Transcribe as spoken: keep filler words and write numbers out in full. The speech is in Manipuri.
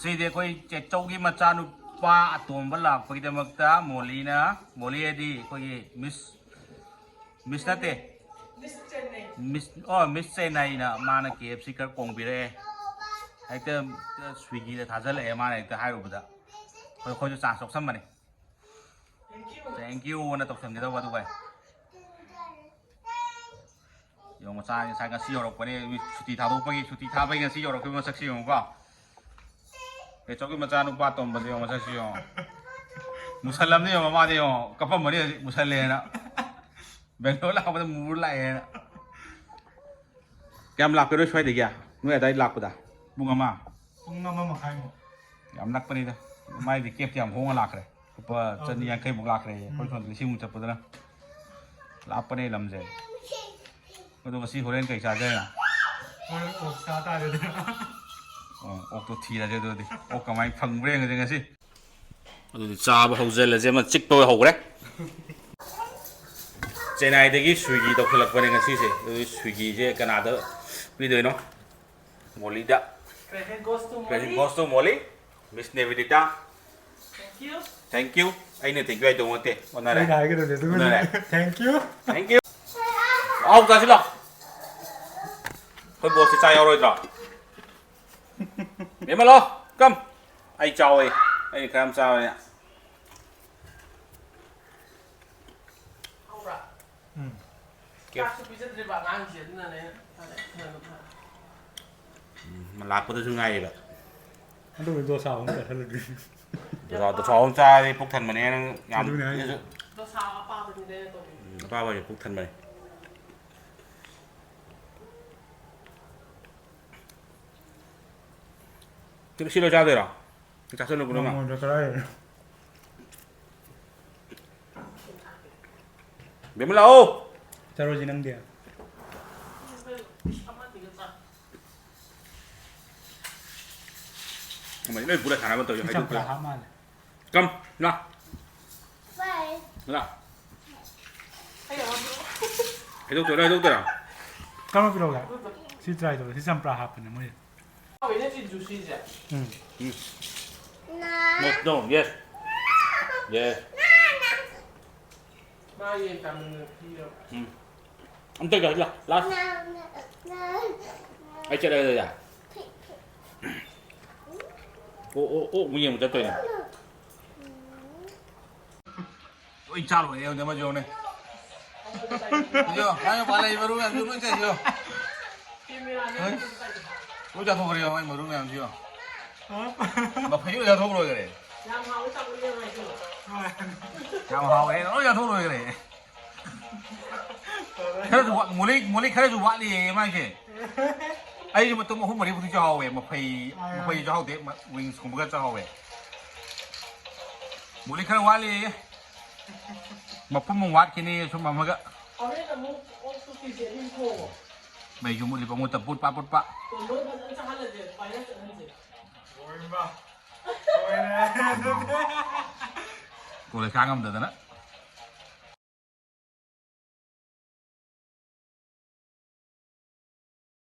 ꯁꯤꯗꯤ ꯑꯩꯈꯣꯏ ꯆꯦꯆꯧꯒꯤ ꯃꯆꯥꯅꯨꯄꯥ ꯑꯇꯣꯝꯕ ꯂꯥꯛꯄꯒꯤꯗꯃꯛꯇ ꯃꯣꯂꯤꯅ, ꯃꯣꯂꯤ ꯍꯥꯏꯗꯤ ꯑꯩꯈꯣꯏꯒꯤ ꯃꯤꯁ, ꯃꯤꯁ ꯅꯠꯇꯦ, ꯃꯤꯁ ꯆꯦꯟꯅꯩ꯫ ꯃꯤꯁ, ꯑꯣ, ꯃꯤꯁ ꯆꯦꯟꯅꯩꯅ ꯃꯥꯅ ꯀꯦ ꯑꯦꯐ ꯁꯤ ꯈꯔ ꯀꯣꯡꯕꯤꯔꯛꯑꯦ꯫ ꯍꯦꯛꯇ ꯁ꯭ꯋꯤꯒꯤꯗ ꯊꯥꯖꯤꯜꯂꯛꯑꯦ ꯃꯥꯅ ꯍꯦꯛꯇ ꯍꯥꯏꯔꯨꯕꯗ꯫ ꯑꯩꯈꯣꯏ, ꯑꯩꯈꯣꯏꯁꯨ ꯆꯥꯟꯁ ꯂꯧꯁꯟꯕꯅꯤ꯫ Thank you ꯑꯅ ꯇꯧꯁꯟꯒꯗꯧꯕ ꯑꯗꯨꯒ꯫ ꯌꯦꯡꯉꯣ, ꯃꯆꯥ ꯉꯁꯥꯏ ꯉꯁꯤ ꯌꯧꯔꯛꯄꯅꯦ, ꯁꯨꯇꯤ ꯊꯥꯗꯣꯛꯄꯒꯤ, ꯁꯨꯇꯤ ꯊꯥꯕꯒꯤ ꯉꯁꯤ ꯌꯧꯔꯛꯈꯤꯕ ꯃꯁꯛꯁꯤ ꯌꯦꯡꯉꯨꯀꯣ꯫ ꯄꯦꯆꯧꯒꯤ ꯃꯆꯥ ꯅꯨꯄꯥ ꯇꯣꯝꯕꯁꯦ ꯌꯦꯡꯉꯣ, ꯃꯁꯛꯁꯤ ꯌꯦꯡꯉꯣ꯫ ꯃꯨꯁꯜꯂꯝꯅꯤ ꯌꯦꯡꯉꯣ, ꯃꯃꯥꯗꯤ ꯌꯦꯡꯉꯣ, ꯀꯞꯄꯝꯕꯅꯤ ꯍꯧꯖꯤꯛ, ꯃꯨꯁꯜꯂꯦꯅ꯫ ꯕꯦꯡꯒ꯭ꯂꯣꯔ ꯂꯥꯛꯄꯗ ꯃꯨꯔ ꯂꯥꯛꯑꯦꯅ꯫ ꯀꯌꯥꯝ ꯂꯥꯛꯀꯗꯣꯏ ꯁ꯭ꯋꯥꯏꯗꯒꯤ? ꯅꯣꯏ ꯑꯗꯥꯏ ꯂꯥꯛꯄꯗ? ꯄꯨꯡ ꯑꯃ? ꯄꯨꯡ ꯑꯃ ꯃꯈꯥꯏꯃꯨꯛ꯫ ꯌꯥꯝ ꯅꯛꯄꯅꯤꯗ꯫ ꯃꯥꯏꯗꯤ ꯀꯦꯞꯇꯤ ꯌꯥꯝ ꯍꯣꯡꯅ ꯂꯥꯛꯈ꯭ꯔꯦ꯫ ꯂꯨꯄꯥ ꯑꯧ꯫ ꯆꯅꯤ ꯌꯥꯡꯈꯩꯃꯨꯛ ꯂꯥꯛꯈ꯭ꯔꯦ꯫ ꯎꯝ꯫ ꯑꯩꯈꯣꯏ ꯁꯣꯝꯗ ꯂꯤꯁꯤꯡꯃꯨꯛ ꯆꯠꯄꯗꯨꯅ꯫ ꯂꯥꯞꯄꯅꯦ ꯂꯝꯁꯦ꯫ ꯑꯗꯣ ꯉꯁꯤ ꯍꯣꯔꯦꯟ ꯀꯩ ꯆꯥꯖꯦ ꯍꯥꯏꯅꯣ? ꯍꯣꯔꯦꯟ ꯑꯣꯛ ꯆꯥ ꯇꯥꯔꯦꯗꯅ꯫ ꯑꯣ, ꯑꯣꯛꯇꯣ ꯊꯤꯔꯁꯦ ꯑꯗꯨꯗꯤ꯫ ꯑꯣꯛ ꯀꯃꯥꯏꯅ ꯐꯪꯕ꯭ꯔꯥ ꯌꯦꯡꯉꯁꯦ ꯉꯁꯤ꯫ ꯑꯗꯨꯗꯤ ꯆꯥꯕ ꯍꯧꯖꯤꯜꯂꯁꯦ, ꯑꯃ ꯆꯤꯛꯄ ꯍꯧꯈ꯭ꯔꯦ꯫ ꯆꯦꯟꯅꯥꯏꯗꯒꯤ ꯁ꯭ꯋꯤꯒꯤ ꯇꯧꯁꯤꯜꯂꯛꯄꯅꯦ ꯉꯁꯤꯁꯦ꯫ ꯑꯗꯨꯗꯤ ꯁ꯭ꯋꯤꯒꯤꯁꯦ ꯀꯅꯥꯗ ꯄꯤꯗꯣꯏꯅꯣ? ꯃꯣꯂꯤꯗ꯫ Credit goes to Credit Molly. Goes to Molly. Miss Nivedita. Thank you. Thank you. ꯑꯩꯅ thank you ꯍꯥꯏꯗꯧ ꯅꯠꯇꯦ꯫ ꯑꯣꯟꯅꯔꯦ꯫ ꯑꯩꯅ ꯍꯥꯏꯒꯗꯕꯅꯦ ꯑꯗꯨꯒ ꯑꯣꯟꯅꯔꯦ꯫ Thank you. Thank you. ꯑꯍꯥꯎ ꯆꯥꯁꯤꯜꯂꯣ꯫ ꯑꯩꯈꯣꯏ ꯕꯣꯁꯁꯤ ꯆꯥ ꯌꯥꯎꯔꯣꯏꯗ꯭ꯔꯣ? ꯕꯦꯝꯃ ꯂꯥꯎ꯫ Come. ꯑꯩ ꯆꯥꯎꯋꯦ꯫ ꯑꯩ ꯈꯔ ꯌꯥꯝ ꯆꯥꯕꯅꯦ꯫ ꯍꯧꯕ꯭ꯔꯥ? ꯎꯝ꯫ ꯀꯦꯞ- ꯆꯥꯛꯁꯨ ꯄꯤꯖꯗ꯭ꯔꯤꯕ ꯑꯉꯥꯡꯁꯦ, ꯑꯗꯨꯅꯅꯦ꯫ ꯐꯔꯦ, ꯐꯔꯦ, ꯐꯔꯦ꯫ ꯎꯝ, ꯂꯥꯛꯄꯗꯁꯨ ꯉꯥꯏꯌꯦꯕ꯫ ꯑꯗꯨꯕꯨ ꯗꯣꯁꯥ ꯑꯍꯨꯝ ꯆꯥꯁꯜꯂꯗꯤ꯫ ꯗꯣꯁꯥ, ꯗꯣꯁꯥ ꯑꯍꯨꯝ ꯆꯥꯔꯗꯤ ꯄꯨꯛ ꯊꯟꯕꯅꯦ ꯅꯪ ꯌꯥꯝ꯫ ꯑꯗꯨꯅꯦ ꯍꯥꯏꯁꯦ꯫ ꯗꯣꯁꯥ ꯑꯄꯥꯕꯅꯤꯗ ꯑꯩꯅ ꯇꯧꯔꯤꯁꯦ꯫ ꯎꯝ, ꯑꯄꯥꯕ ꯍꯥꯏꯁꯦ ꯄꯨꯛ ꯊꯟꯕꯅꯦ꯫ ꯁꯤ ꯂꯣꯏ ꯆꯥꯗꯣꯏꯔꯣ? ꯆꯥꯁꯜꯂꯨ ꯄꯨꯝꯅꯃꯛ꯫ ꯃꯉꯣꯟꯗ ꯀꯔꯥꯏꯗꯩꯅꯣ? ꯕꯦꯝꯃ ꯂꯥꯛꯑꯣ꯫ ꯆꯥꯔꯣꯏꯁꯤ ꯅꯪꯗꯤ? ꯑꯃꯗꯤ ꯂꯣꯏ ꯄꯨꯔ ꯁꯥꯟꯅꯕ ꯇꯧꯔꯤ, ꯁꯤ ꯍꯥꯏꯗꯣꯛꯈ꯭ꯔꯦ꯫ ꯆꯝꯄ꯭ꯔꯥ ꯍꯥꯞ ꯃꯥꯜꯂꯦ꯫ Come, ꯂꯥ꯫ ꯂꯥ꯫ ꯍꯩꯗꯣꯛꯇꯣꯏꯔꯣ, ꯍꯩꯗꯣꯛꯇꯣꯏꯔꯣ? ꯀꯔꯝꯕ ꯄꯤꯔꯛꯎꯒꯦ? ꯁꯤ try ꯇꯧꯔꯦ꯫ ꯁꯤ ꯆꯝꯄ꯭ꯔꯥ ꯍꯥꯞꯄꯅꯦ ꯃꯣꯏ꯫ ꯍꯥꯎꯋꯤꯅꯦ ꯁꯤ ꯖꯨꯁꯤꯁꯦ꯫ ꯎꯝ꯫ No, no, yes. Yes. ꯃꯥ ꯌꯦꯟ ꯆꯥꯃꯟꯗꯅ ꯄꯤꯔꯕ꯫ ꯎꯝ꯫ ꯑꯝꯇ ꯂꯥ-, ꯂꯥꯁ꯫ ꯑꯩ ꯆꯠꯂꯒꯦ ꯑꯗꯨꯗꯤ꯫ ꯑꯣ, ꯑꯣ, ꯑꯣ, ꯑꯃꯨꯛ ꯌꯦꯡꯕ ꯆꯠꯇꯣꯏꯅꯦ꯫ ꯂꯣꯏ ꯆꯥ ꯂꯣꯏꯔꯦ, ꯌꯦꯡꯉꯨꯅꯦ, ꯑꯃꯁꯨ ꯌꯦꯡꯉꯨꯅꯦ꯫ ꯌꯦꯡꯉꯣ, ꯃꯥꯏ ꯃꯄꯥ ꯂꯩ, ꯃꯔꯨ ꯃꯌꯥꯝꯁꯨ ꯂꯣꯏ ꯆꯥꯏ, ꯌꯦꯡꯉꯣ꯫ ꯍꯩꯁ, ꯂꯣꯏ ꯆꯥꯊꯣꯛꯈ꯭ꯔꯦ, ꯃꯥꯏ ꯃꯔꯨ ꯃꯌꯥꯝꯁꯨ ꯌꯦꯡꯉꯣ꯫ ꯃꯐꯩ ꯂꯣꯏ ꯆꯥꯊꯣꯛ ꯂꯣꯏꯈ꯭ꯔꯦ꯫ ꯌꯥꯝ ꯍꯥꯎꯋꯦ, ꯂꯣꯏ ꯆꯥꯊꯣꯛ ꯂꯣꯏꯈ꯭ꯔꯦ꯫ ꯈꯔꯁꯨ ꯋꯥ-, ꯃꯣꯂꯤ, ꯃꯣꯂꯤ ꯈꯔꯁꯨ ꯋꯥꯠꯂꯤꯌꯦ ꯃꯥꯏꯁꯦ꯫ ꯑꯩꯁꯨ ꯃꯇꯨꯝ ꯑꯍꯨꯝ ꯃꯔꯤꯕꯨꯗꯤ ꯆꯥꯍꯧꯋꯦ, ꯃꯐꯩ, ꯑꯥ꯫ ꯃꯐꯩ ꯆꯥꯍꯧꯗꯦ, ꯃ-, wings ꯀꯨꯝꯕꯒ ꯆꯥꯍꯧꯋꯦ꯫ ꯃꯣꯂꯤ ꯈꯔ ꯋꯥꯠꯂꯤꯌꯦ꯫ ꯃꯄꯨꯝ ꯑꯃ ꯋꯥꯠꯈꯤꯅꯤ ꯁꯨꯝ ꯑꯃꯒ꯫ ꯍꯣꯔꯦꯟ ꯑꯃꯨꯛ ꯑꯣꯛꯇꯨ ꯀꯦ ꯖꯤ ꯑꯅꯤ ꯊꯣꯡꯉꯣ꯫ ꯃꯩꯁꯨ ꯃꯨꯠꯂꯤꯕ ꯃꯨꯠꯇ ꯄꯨꯠ ꯄꯥꯠ ꯄꯨꯠ ꯄꯥꯠ꯫ ꯃꯣꯏ ꯐꯖꯅ ꯆꯥꯍꯜꯂꯁꯦ, ꯁꯨꯃꯥꯏꯅ ꯆꯠꯍꯟꯁꯦ꯫ ꯂꯣꯏꯔꯕ? ꯂꯣꯏꯔꯦ꯫ ꯀꯣꯂꯦꯖ ꯀꯥ ꯉꯝꯗꯗꯅ꯫